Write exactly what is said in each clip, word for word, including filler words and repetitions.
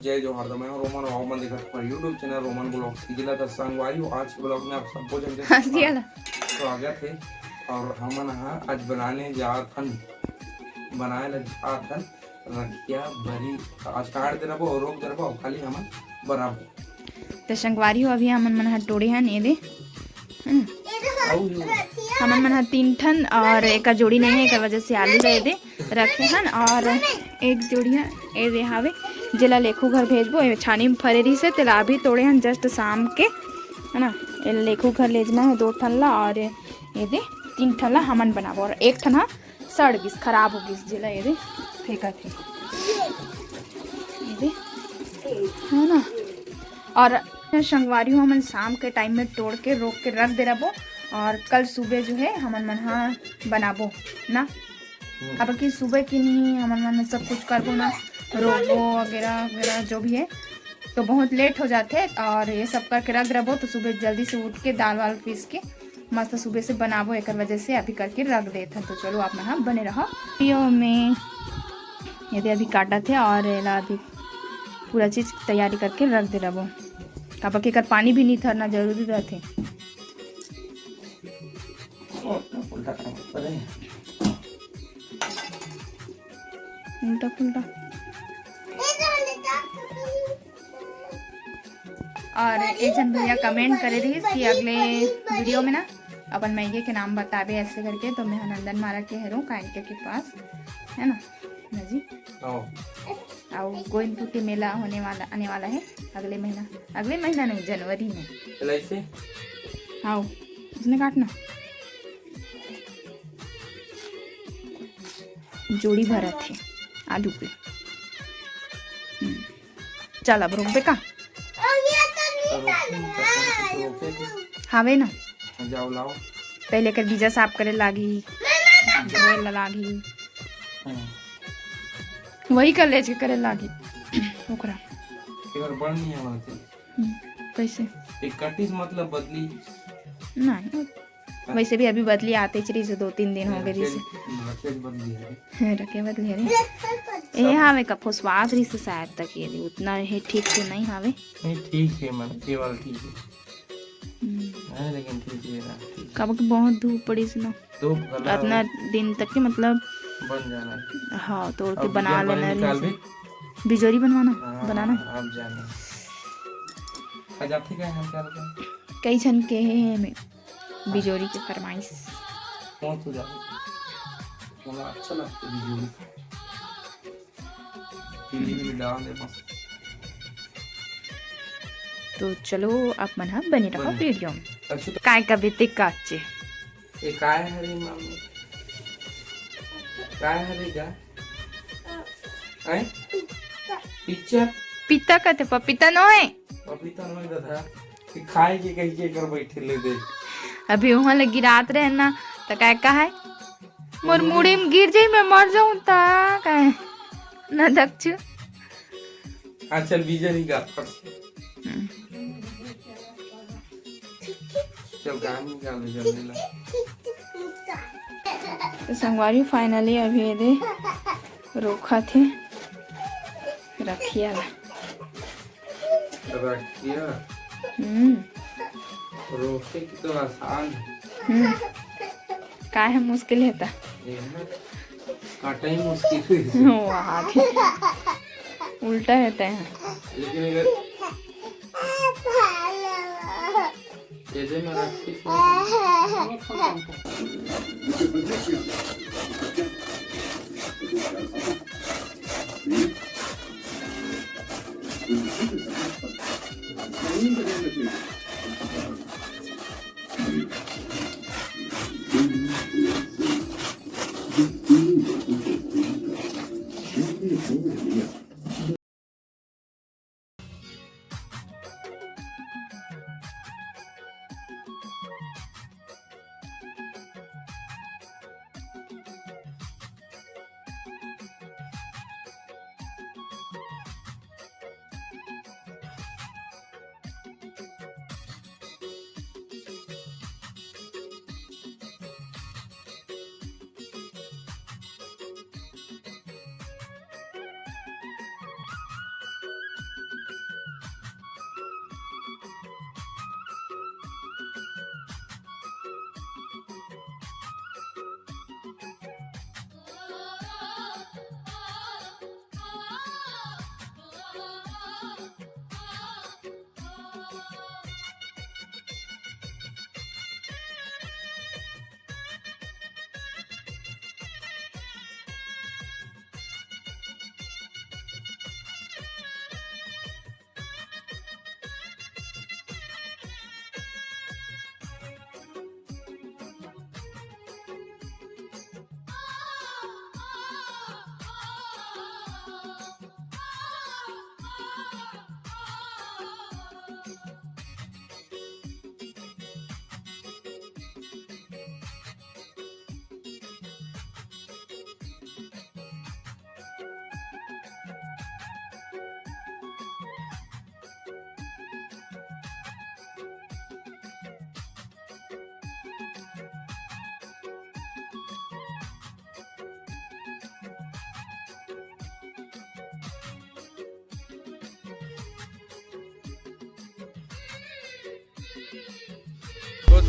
जय जोहार, तो मैं हूं रोमन और आप मन देखत हव YouTube चैनल रोमन ब्लॉग्स। जिला का संगवारी हो, आज के ब्लॉग में आप सबको जन के हंसी वाला। स्वागत है। और हमन ह आज बनाने जात हन, बनाए ला जात हन रखिया बरी। आज काट दे रबो और रोक दे रबो, खाली हमन बनाबो। तो संगवारी हो, अभी हमन मन ह टोड़े हन, ये दे, है ना? हमन मन ह तीन ठन और एकर जोड़ी नहीं है, एकर वजह से आलू ला ये दे रखे हन और एक जोड़ी है, ये दे हावे, जेला लेखू घर भेजबो। ये छानी में फरे रहिस हे, तेला अभी तोड़े हन just शाम के, है ना? ये लेखू घर लेजना है दो ठन ला और ये दे तीन ठन ला हमन बनाबो और एक ठन ह सड़ गिस, खराब हो गिस, जेला ये दे फेंकत हे, ये दे, है ना? और संगवारी हो, हमन शाम के टाइम में तोड़ के रोक के रख दे रबो और कल सुबह जो है हमन मन ह बनाबो ना। अब कि सुबह की नहीं हमन मन सब कुछ करबो ना, रोकबो वगैरह वगैरह जो भी है, तो बहुत लेट हो जाथे और ये सब करके रख रबो, तो सुबह जल्दी से उठ के दाल वाल पीस के मस्त सुबह से बनाबो, एकर वजह से अभी करके रख देत हन। तो चलो आप मन ह बने रहो वीडियो में। ये दे अभी काटत हे और एला अभी पूरा चीज तैयारी करके रख दे रबो, काबर के एकर पानी भी निथरना जरूरी रहथे। उल्टा पुल्टा। और एक झन भैया कमेंट करे रहिस कि अगले वीडियो में ना अपन मैया के नाम बताबे ऐसे करके, तो मैं नंदन मारा के हरऊँ कानिका के पास, है ना? ना जी। आओ। आओ, गोविंदपुर के मेला होने वाला, आने वाला है अगले महीना, अगले महीना नहीं, जनवरी में। चला इसे। आओ, इसने काटना। जोड़ी भरत हे आलू के। हम्म। चल, अब रोकबे का? हावे ना। जाओ, लाओ। पहले एकर बीजा साफ करे लागी, धोए ला लागी। हाँ। वही कर ले के करे लागी ओकरा। एकर बड़ नहीं आवा थे। हम्म, कैसे? एक कटिस मतलब बदली। नहीं, वैसे भी अभी बदली आते चली से दो तीन दिन हो गए रहिस। रखे बदली है। हाँ, रखे बदली है रे। ये हाँ, मैं कफो स्वाद रहिस शायद तक ये नहीं, उतना है ठीक से नहीं हावे। नहीं, ठीक है, मन केवल ठीक है। हम्म। हाँ, लेकिन ठीक है ना, ठीक है। कब के बहुत धूप पड़ी से ना। धूप भला अतना हो। दिन तक के मतलब बन जाना। हाँ, तोड़ के अब बना बीजा लेना पानी निकाल रहिस। भी। बिजोरी बनवाना, हाँ, बनाना। आप जाने। आ जाते क्या हम क्या बताएं? कई झन के हे, हे में बिजोरी के फरमाइश। कौन तो जाने? मोला अच्छा लगता है बिजोरी। चीनी में डाल दे बस। तो चलो, आप मन ह बने रहो बने। वीडियो में। अच्छा तो काय का बीते काचे। ये काय हरे मामी? काय हरे गा? हैं? पिक्चर? पीता कहते, पपीता नो है। पपीता नो है दादा। ये खाए के कहीं के कर बैठे ले दे। अभी वहां ले गिरात रहे ना, तो काय का है? मोर मुड़ी में गिर जाई, मैं मर जाऊं ता काय? ना दक्षु। हाँ, चल, बीजा निकाल फट से। हम्म। चल, काम निकाल दे जल्दी ला। तो संगवारी, finally अभी ये दे रोखा थे रखिया ला। रखिया? हम्म। रोके की तो आसान है। हम्म। काहे मुश्किल है ता? ये है ना, काटा ही मुश्किल है। वाह, उल्टा है तै। लेकिन अगर ये दे में रख के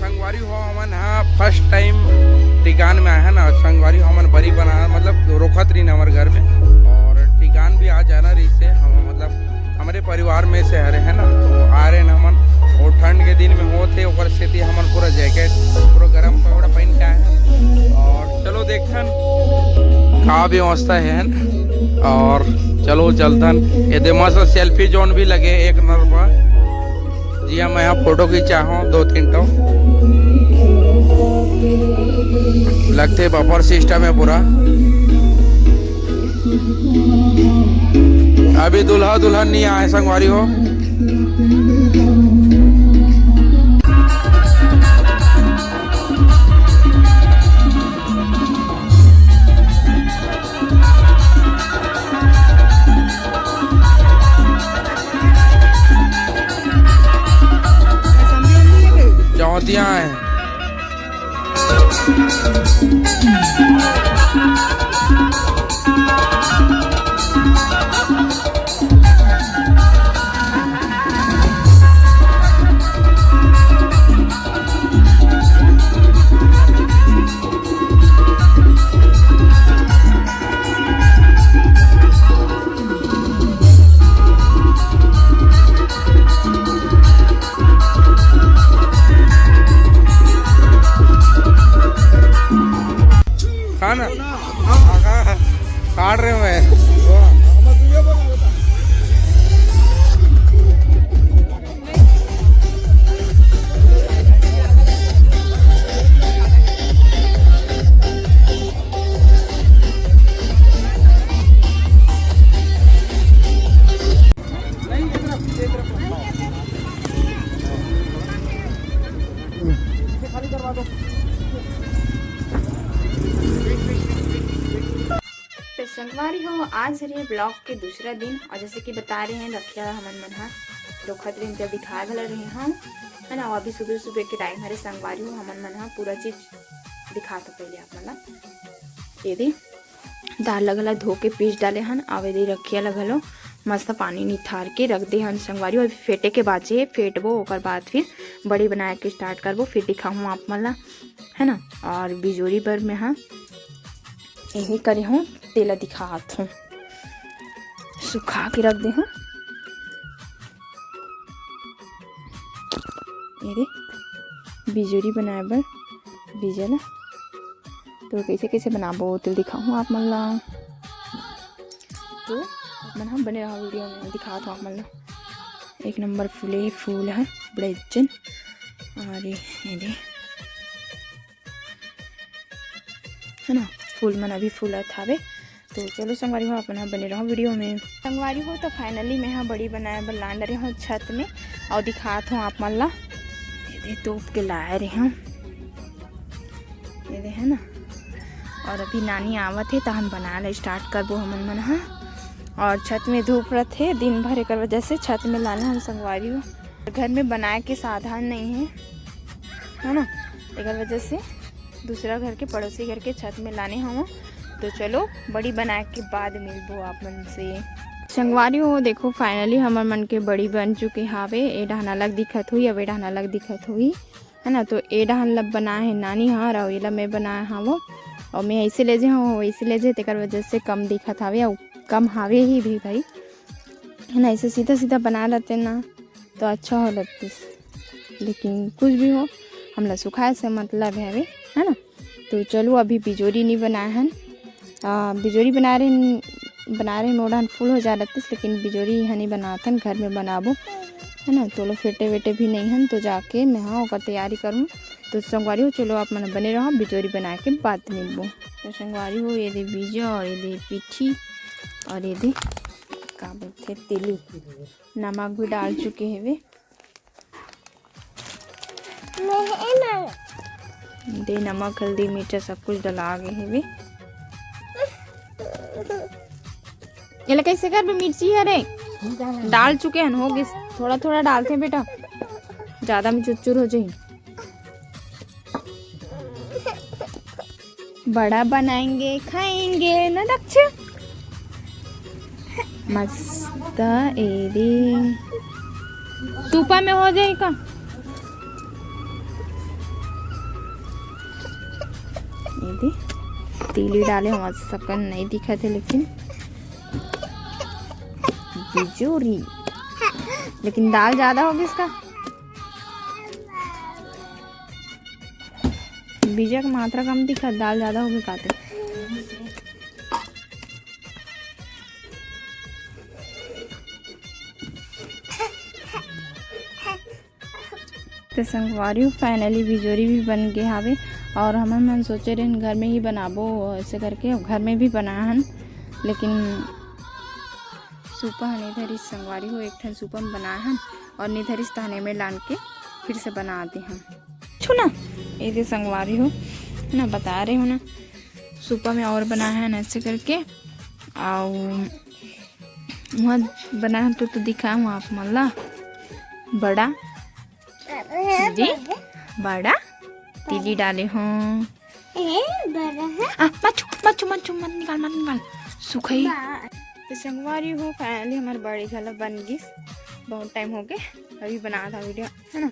संगवारी हो, हमन हा फर्स्ट टाइम टिकान में आए हन, अउ संगवारी हो, हमन बरी बना, मतलब, रोखत रहिन हमर घर में, अउ टिकान भी आ जाना रहिसे, हम, मतलब, हमरे परिवार में से हरे, है ना, तो आ रहे हैं हमन, अउ ठंड के दिन में होत हे, ओकर सेती हमन पूरा जैकेट, पूरा गरम कपड़ा पहन के आए हैं। अउ चलो देखथन का व्यवस्था है, है ना? अउ चलो चलथन, एदे मस्त सेल्फी जोन भी लगे एक नंबर पर। जी हाँ, मैं यहाँ फोटो खिंचा हूँ दो तीन ठो। लगथे बफर सिस्टम है पूरा। अभी दूल्हा दुल्हन नहीं आए संगवारी हो। जौतिया है। खाना काट रहे हो मैं। तो संगवारी हो, आज हरे ब्लॉग के दूसरा दिन, और जैसे कि बता रहे हैं, रखिया हमन मन हा रोखत रहिन, जब दिखाए वाला रहे हम, है ना। अभी सुबह सुबह के टाइम हरे संगवारी हो, हमन मन हा पूरा चीज दिखा तो पहले आप मन ला। ये दे दाल ला घला धो के पीस डाले हन, अउ ये दे रखिया ला घलो मस्त पानी निथार के रख दे हन संगवारी हो। अभी फेटे के बाचे हे, फेटबो, ओकर बाद फिर बड़ी बनाए के स्टार्ट करबो, फिर दिखाहूँ आप मन ला, है ना। अउ बिजोरी बर में हा यही करे हूँ, तेला दिखात हूँ, सुखा के रख दे हूँ। ये दे बिजोरी बनाए बर बीजा ला तो कइसे कइसे बनाबो, तेल दिखाहूँ आप मन ला। तो आप मन ह बने रहा वीडियो में, दिखात हूँ आप मन ला। एक नंबर फूले हे फूल ह, बड़े जन। अउ ये दे, है ना, फूल मन अभी फूलत हावे। तो चलो संगवारी हो, आप मन ह बने रहो वीडियो में। संगवारी हो, तो फाइनली मैं हा बड़ी बनाए बर लान डरे हूँ छत में, अउ दिखात हूँ आप मन ला। ये दे तोप के लाए रहे हूँ, ये दे, है ना। अउ अभी नानी आवत हे, तहन बनाए ला स्टार्ट करबो हमन मन हा। अउ छत में धूप रथे दिन भर, एकर वजह से छत में लाने हम संगवारी हो। घर में बनाए के साधन नहीं है, है ना, एकर वजह से दूसरा घर के, पड़ोसी घर के छत में लाने हवं। तो चलो, बड़ी बनाए के बाद मिलबो आप मन से। संगवारी हो, देखो, फाइनली हमर मन के बड़ी बन चुके हावे। ए डहन अलग दिखत होही, अब ए डहन अलग दिखत होही, है ना। तो ए डहन ला बनाए हे नानी हर, अउ एला मैं बनाए हवं, अउ मैं ऐसे ले जे हवं, वैसे ले जे, तेकर वजह से कम दिखत हावे, अउ कम हावे ही भी भाई, है ना। ऐसे सीधा सीधा बना लेते ना, तो अच्छा हो लगतिस, लेकिन कुछ भी हो, हमला सुखाए से मतलब हवे, है ना। तो चलो, अभी बिजोरी नहीं बनाए हन, आ, बिजोरी बना रहे, बना रहे, ओढ़न फूल हो जा रहतिस, लेकिन बिजोरी यहाँ नहीं बनाथन, घर में बनाबो, है ना। तो लो, फेटे वेटे भी नहीं हन, तो जाके मैं, हाँ, ओकर तैयारी करूँ। तो संगवारी हो, चलो, आप मन बने रहो, बिजोरी बनाए के बाद मिलबो। तो संगवारी हो, ये दे बीजा अउ ये दे पीठी अउ ये दे का बोलथे, तेली। नमक भी डाल चुके हेवे। दे, नमक, हल्दी, मिर्चा सब कुछ डला गे हेवे। एला कैसे करबे? मिर्ची हरे डाल चुके हन, हो गिस। थोड़ा थोड़ा डालथे बेटा, ज्यादा में चुरचुर हो जाही। बड़ा बनाएंगे, खाएंगे ना दक्ष। मस्त। एरी सूपा में हो जाए का? तीली डाले हूँ, आज सकन नहीं दिखत हे, लेकिन बिजोरी, लेकिन दाल ज्यादा हो गई इसका। बीजा के मात्रा कम दिखत, दाल ज्यादा हो गई काते। तो संगवारी हो, finally बिजोरी भी बन गे हावे। और हमन मन सोचे रहेन घर में ही बनाबो ऐसे करके, घर में भी बनाए हन, लेकिन सूपा ह नइ धरिस संगवारी हो, एक ठन सूपा में बनाए हन और नइ धरिस, तहने में लान के फिर से बना दे हन। छू ना, ये दे संगवारी हो ना, बता रहे हो ना, सूपा में और बनाए हन ऐसे करके। और वहाँ बनाए हन तो, तो दिखाए हूँ आप मन ला। बड़ा जी, बड़ा तीली डाले हूँ। ए, बड़ा है। आ, मत छू, मत छू, मत छू, मत निकाल, मत निकाल, सुखई। तो संगवारी हो, finally हमार बड़ी घला बन गिस। बहुत टाइम हो गए, अभी बना था वीडियो, है ना।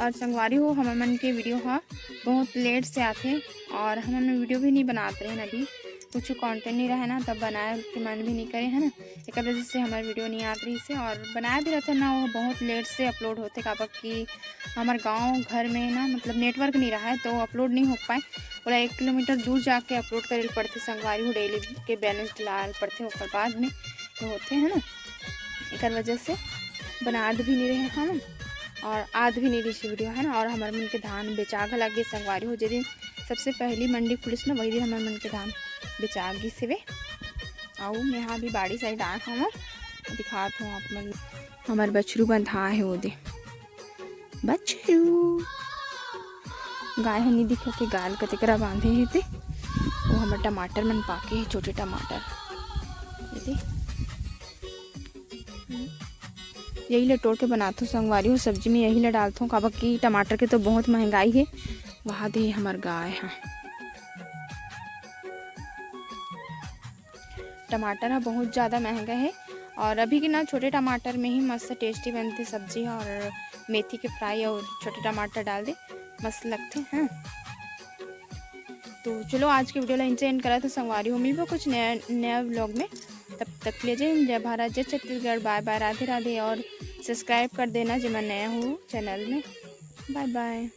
और संगवारी हो, हमर मन के वीडियो ह बहुत लेट से आथे और हमन वीडियो भी नहीं बनात रहे ना, अभी कुछ कंटेंट नहीं रहे ना, तब बनाए के मन भी नहीं करे, है ना। एकर वजह से हमार वीडियो नहीं आत रही से, और बनाए भी रहते ना, वो बहुत लेट से अपलोड होते, काबर कि हमार गांव घर में ना, मतलब, नेटवर्क नहीं रहा है, तो अपलोड नहीं हो पाए। बोला एक किलोमीटर दूर जाके अपलोड करे ल पड़थे संगवारी हो, डेली के बैलेंस डलाए ल पड़थे, ओकर बाद में तो होथे, है ना। एकर वजह से बनात भी नहीं रहे हम और आत भी नहीं रही वीडियो, है ना। और हमार मन के धान बेचा घला गे संगवारी हो, जे दिन सबसे पहली मंडी खुलिस ना, वही दिन हमार मन के धान बेचा गिस हवे। अउ मैं हा अभी बाड़ी साइड आए हूँ, दिखात हूँ आप मन। हमार बछरू बंधा है, वो दे बछरू। गाय ह नी दिखत हे, गाय ल कतेकरा बांधे हे ते। वो हमर टमाटर मन पाके हे, छोटे टमाटर। ये दे। यही ला तोड़ के बनाथो संगवारी हो, सब्जी में यही ला डालथो, काबर कि टमाटर के तो बहुत महंगाई हे। वहाँ दे हमर गाय ह। टमाटर ह बहुत ज़्यादा महंगा हे और अभी के ना छोटे टमाटर में ही मस्त टेस्टी बनथे सब्जी ह, और मेथी के फ्राई और छोटे टमाटर डाल दे, मस्त लगथे। हाँ, तो चलो, आज के वीडियो ला यहीं से एंड करत हूँ संगवारी हो, मिलबो कुछ नया, नया व्लॉग में। तब तक के लिए जय हिंद, जय भारत, जय छत्तीसगढ़, बाय बाय, राधे राधे। और सब्सक्राइब कर देना जे मैं नया हूँ चैनल में। बाय बाय।